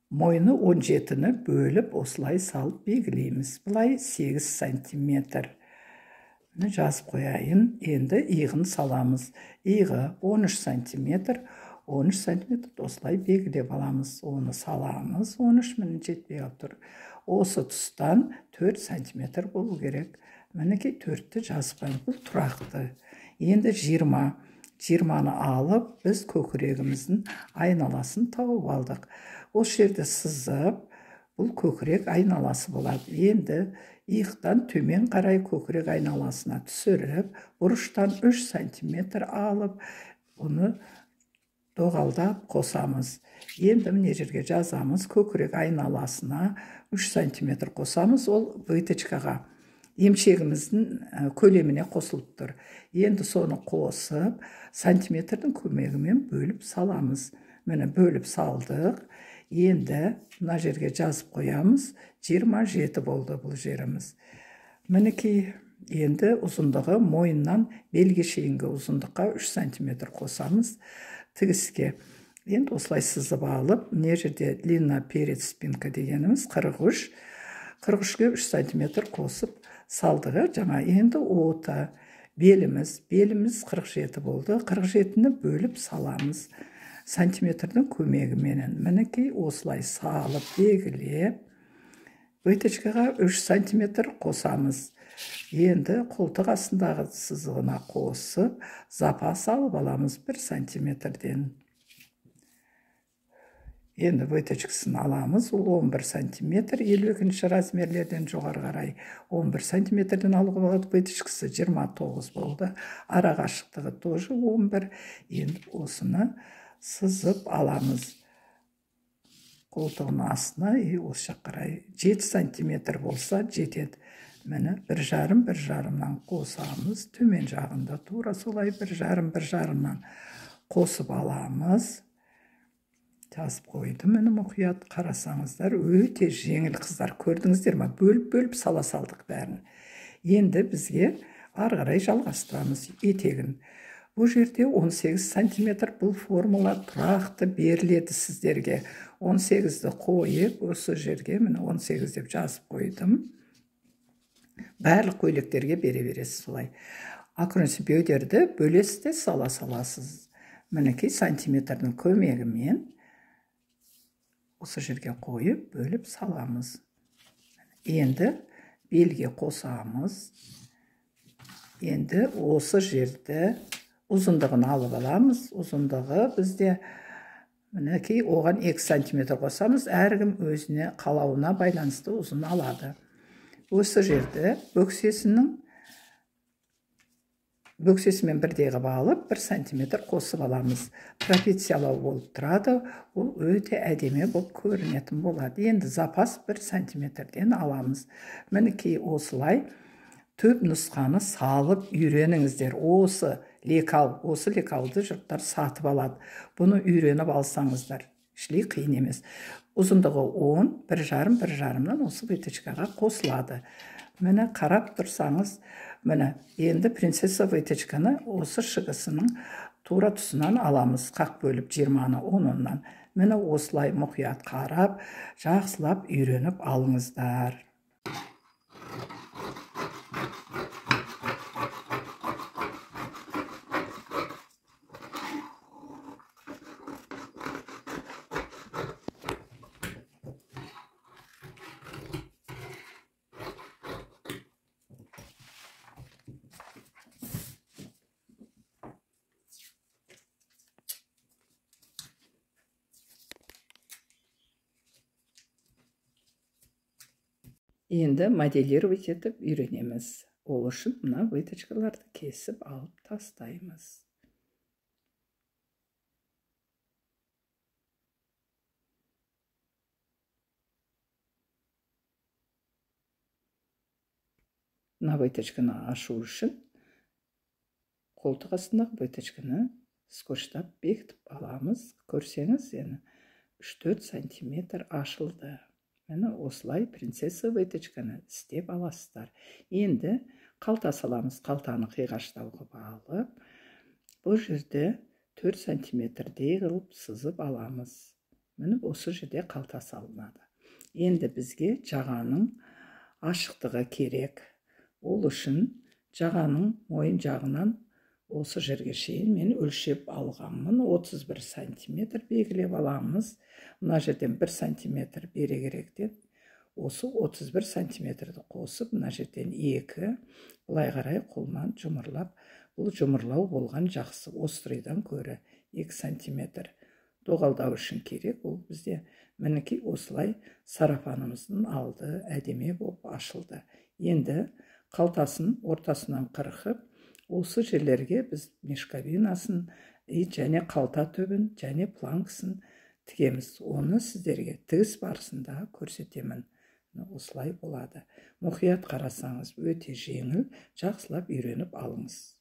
Мойны 17-ні бөліп осылай салып белгілейміз. Былай 8 сантиметр. Міне жазып қояйын. Енді иығын саламыз. Иығы 13 сантиметр. 13 сантиметр осылай белгілеп аламыз. Оны саламыз. 13 міне жетпей қалып тұр. Осы тұстан 4 сантиметр болу керек. Мінекей 4-ті жазып қоямыз. Бұл тұрақты. Енді 20. 20-ны алып, біз көкірегіміздің айналасын тауып алдық. Осы жерде сызып, бұл көкірек айналасы болады. Енді иықтан төмен қарай көкірек айналасына түсіріп, бұрыштан 3 сантиметр алып, бұны доғалдап қосамыз. Енді міне жерге жазамыз, көкірек айналасына 3 сантиметр қосамыз, ол выточкаға, емшегіміздің көлеміне қосылып тұр. Енді соны қосып, сантиметрдің көмегімен бөліп саламыз. Міне бөліп салдық. Енді мына жерге жазып қоямыз. 27 болды бұл жеріміз. Мінекей енді ұзындығы мойыннан белге шейінгі ұзындыққа 3 сантиметр қосамыз тігіске. Енді осылай сызып алып, мына жерде длина перед спинка дегеніміз 43. 43-ке 3 сантиметр қосып салдығы. Жаңа енді ота беліміз, беліміз 47 болды. 47-ні бөліп саламыз сантиметрдің көмегіменен. Мінекей осылай салып белгілеп, выточкаға 3 сантиметр қосамыз. Енді қолтық астындағы сызығына қосып, запас алып аламыз 1 сантиметрден. Енді выточкасын аламыз, ол 11 сантиметр, 52 размерлерден жоғары қарай 11 сантиметрден алуға болады. Выточкасы 29 болды, ара қашықтығы тоже 11. Енді осыны сызып аламыз. Қолтығының астына и осы жаққа қарай 7 сантиметр болса жетеді. Міне 1,5, 1,5-нан қосамыз. Төмен жағында тура солай 1,5, 1,5-нан қосып аламыз. Жазып қойдым, міне мұқият қарасаңыздар, өте жеңіл қыздар, көрдіңіздер ме? Бөліп-бөліп сала салдық бәрін. Енді бізге ары қарай жалғастырамыз етегін. Бұл жерде 18 сантиметр, бұл формула тұрақты беріледі сіздерге. 18-ді қойып, осы жерге міне 18 деп жазып қойдым. Барлық көйлектерге бере бересіз солай. Окружность бедерді бөлесіз де сала саласыз. Мінекей сантиметрдің көмегімен осы жерге қойып, бөліп саламыз. Енді белге қосамыз. Енді осы жерді ұзындығын алып аламыз. Ұзындығы бізде мінекей оған 2 сантиметр қосамыз. Әркім өзіне қалауына байланысты ұзын алады. Осы жерді бөксесімен бірдей қылып алып, 1 сантиметр қосып аламыз. Трапециялау болып тұрады, ол өте әдемі болып көрінетін болады. Енді запас 1 сантиметрден аламыз. Мінекей осылай түп нұсқаны салып үйреніңіздер. Осы лекал, осы лекалды жұрттар сатып алады. Бұны үйреніп алсаңыздар, ішлей қиын емес. Ұзындығы 10, 1,5, 1,5-нан осы выточкаға қосылады. Міне қарап тұрсаңыз, міне енді принцесса выточканы осы шығысының тура тұсынан аламыз. Қақ бөліп 20-ны 10-нан. Міне осылай мұқият қарап, жақсылап үйреніп алыңыздар. Енді моделировать етіп үйренеміз. Ол үшін мына выточкаларды кесіп алып тастаймыз. Мына выточканы ашу үшін қолтық астындағы выточканы скотчтап бекітіп аламыз. Көрсеңіз, енді 3-4 сантиметр ашылды. Міне осылай принцесса выточканы істеп аласыздар. Енді қалта саламыз. Қалтаны қиғаштау қылып алып, бұл жерде 4 сантиметрдей қылып сызып аламыз. Міне, осы жерде қалта салынады. Енді бізге жағаның ашықтығы керек. Ол үшін жағаның мойын жағынан осы жерге шейін мен өлшеп алғанмын. 31 сантиметр белгілеп аламыз. Мына жерден 1 сантиметр бере керектен осы 31 сантиметрді қосып, мына жерден 2 былай қарай қолман жұмырлап, бұл жұмырлау болған жақсы, острыйдан көрі 2 сантиметр доғалдау үшін керек ол бізде. Мінекей, осылай сарафанымыздың алды әдемі болып ашылды. Енді қалтасын ортасынан қырқып, осы жерлерге біз мешковинасын және қалта түбін және планкасын тігеміз. Оны сіздерге тігіс барысында көрсетемін. Осылай болады. Мұқият қарасаңыз, өте жеңіл, жақсылап үйреніп алыңыз.